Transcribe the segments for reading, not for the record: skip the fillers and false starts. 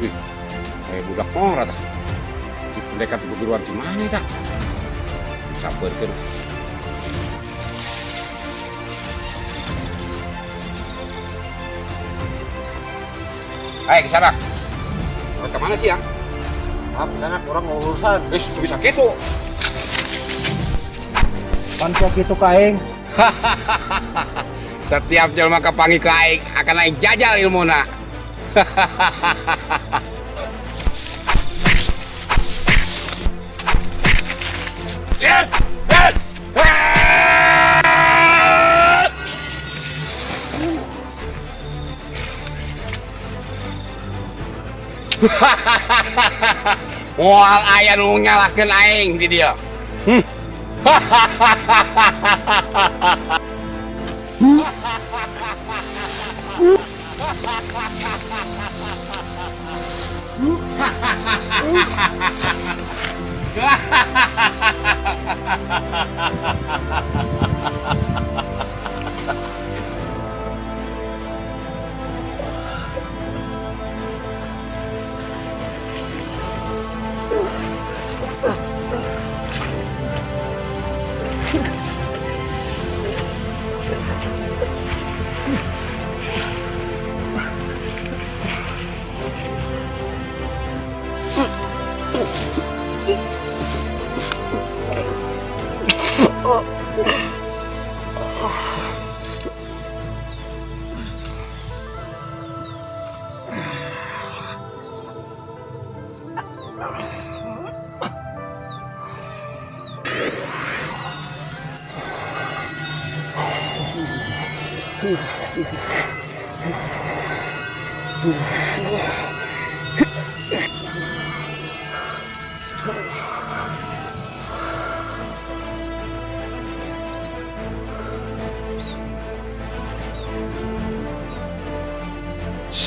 Wih, kayak budak ngora tah. Di pendekar di perguruan di mana tah? Sampeurkeun. Hai, Kisanak. Rek kemana sih ya? Maaf, sana kurang urusan. Wis, bisa gitu. Pan sok kitu ka aing. Setiap jelma kapanggih ka aing akan aing jajal ilmuna. Yes! Yes! Yes! Moal aya nu nyalahkeun aing di dieu.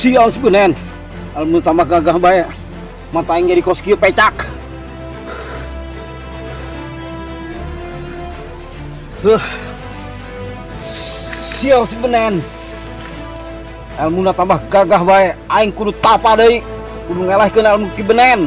Sial sebenarnya. Ilmu tambah gagah bae. Mata aing jadi kos kieu pecak. Huh. Sial sebenarnya. Ilmu tambah gagah bae. Aing kudu tapa deui. Kudu ngalahkeun ilmu Ki Benen.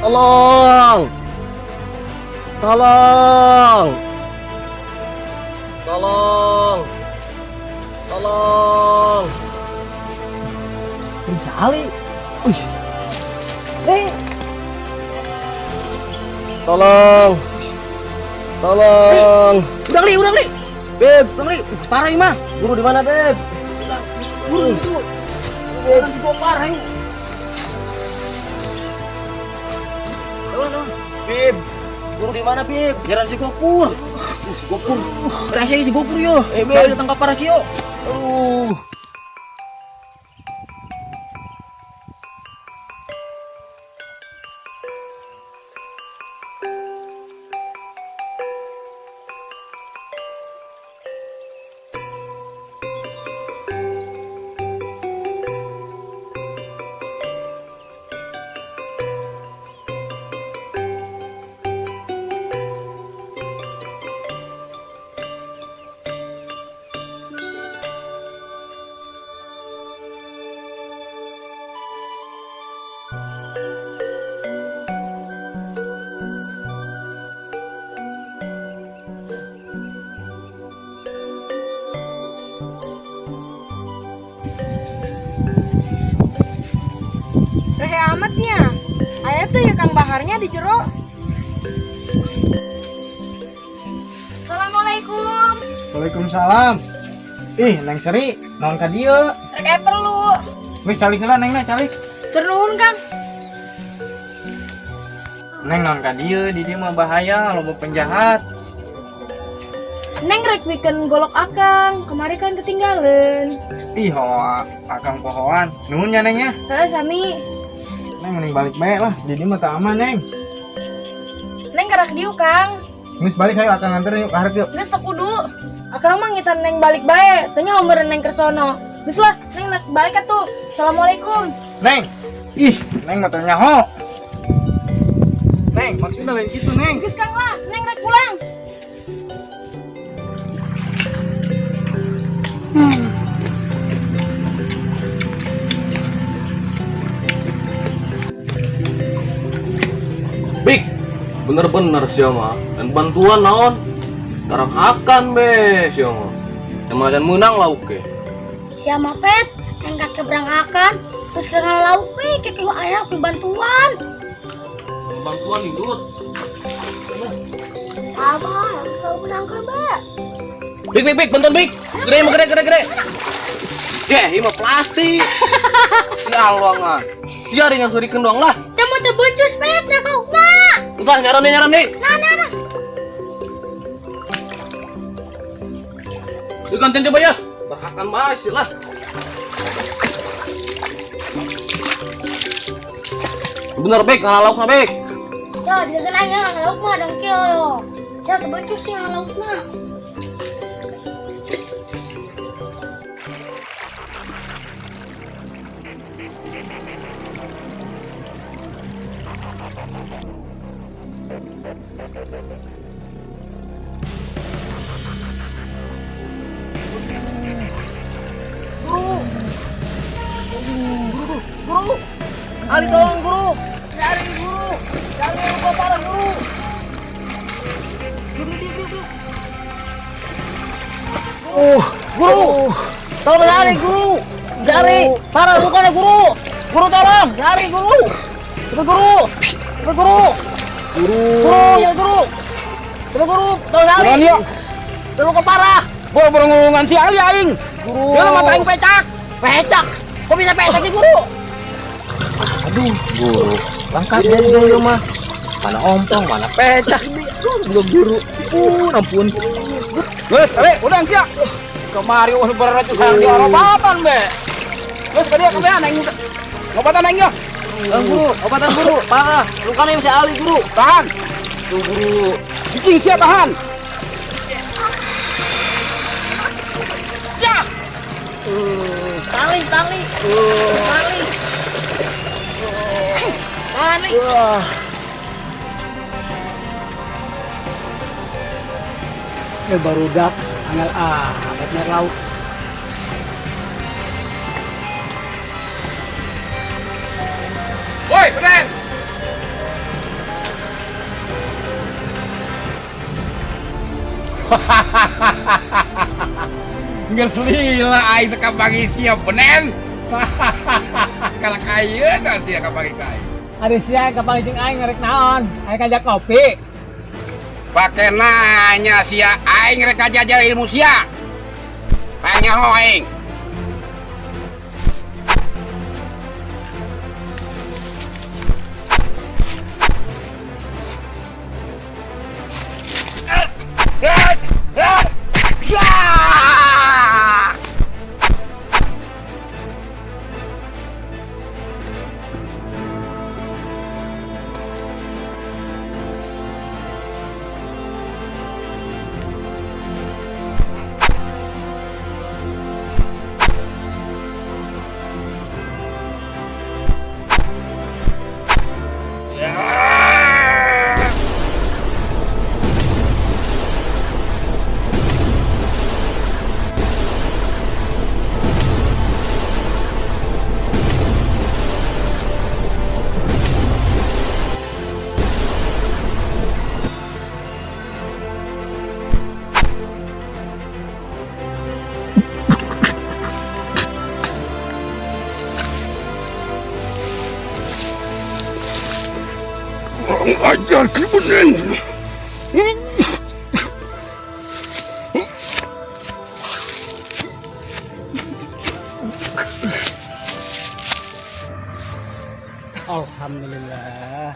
Tolong. Tolong. Tolong. Tolong. Bisa Ali. Wih. Eh, Tolong. Tolong. udah li, udah li. Beb, Udah li. Parah ini mah. guru di mana, Beb? Guru itu. Orang dibongkar ayo. Udah, udah. Beb. Guru di mana, Beb? Jalan si Gopur. Si Gopur. Rahasia si Gopur yo. Eh, Beb. Saya ditangkap parah kieu. Aduh. Rehe amatnya. Aya tuh ya Kang Baharnya di jero. Assalamualaikum. Waalaikumsalam. Ih, Neng Seri, naon ka dieu? Rek aya perlu. Wis calik heula Neng na calik. Turun, Kang. Neng naon ka dieu, di dieu mah bahaya, loba penjahat. Neng rek mikeun golok Akang. Kemarin kan ketinggalan. Ih, hoa, akang pohoan. Nuhun ya Neng ya. Heeh, sami. Neng mending balik bae lah, di dieu mah teu aman Neng. Neng gerak dieu, Kang. Geus balik hayu akang nganter yuk ka hareup yuk. Geus teu kudu. Akang mah ngitan Neng balik bae. Teu nyaho meureun Neng kersono. Geus lah, Neng nak balik atuh. Assalamualaikum. Neng. Ih, Neng mah teu nyaho. Neng, maksudnya lain gitu, Neng. Geus Kang lah, Neng rek pulang. Bik, bener-bener sih mah. Dan bantuan naon? Darang hakan be sih mah. Emang dan menang lauk ke. Siapa pet? Yang kakek berangkakan, terus kena lauk be, kakek ayah aku bantuan. Bantuan indut. Abah, kau menangkap be. Bik, bik, bik, bantuan bik. Gede, mah gede, gede, gede. Deh, ini mah plastik. Sial luangan. Sial yang surikan doang lah. Kamu terbocus pet, nak kau nak. Entah, nyaran nih, nyaran nih. Nah, nah, nah. Lu gantian coba ya. Berhakan masih lah. Bener bik, ngalah lauk bik. Ya, dia kena ya, lauk mah dong kyo. Siapa terbocus sih lauk mah? Guru. Guru, guru. Ali tolong guru. Cari guru. Cari luka parah guru. Guru, guru, guru. Guru. Tolong cari guru. Cari parah lukanya guru. Guru tolong, cari guru. Cepat guru. Cepat guru. Guru. Guru, ya guru. Cepat guru, tolong cari. Buruan ya. Terluka parah. Boro-boro ngulungan si Ali aing. Guru. Ya mata aing pecak. Pecak. Kok bisa pecak sih guru? Aduh, guru. Lengkap deh di rumah. Mana ompong, mana pecak. Belum guru. Ampun, ampun. Wes, Ale, udah sia. Kemari wah beratus sayang di obatan be. Wes ka dia kabehan aing udah. Obatan aing yo. Guru, obatan guru. Parah. Lukanya bisa Ali guru. Tahan. Tuh guru. Cicing sia tahan. Ya. Tali, tali, tali, tali. Ya barudak angel amat nyar lauk. Woi, Benen. Geus lila aing teh kapanggih sia Benen. Kalak ayeuna sia kapanggih ka aing. Ari sia kapanggih jeung aing ngerek naon? Aing ngajak kopi. Pake nanya sia aing rek ngajajal ilmu sia. Hayang nyaho aing. Kurang ajar Ki Benen. Alhamdulillah.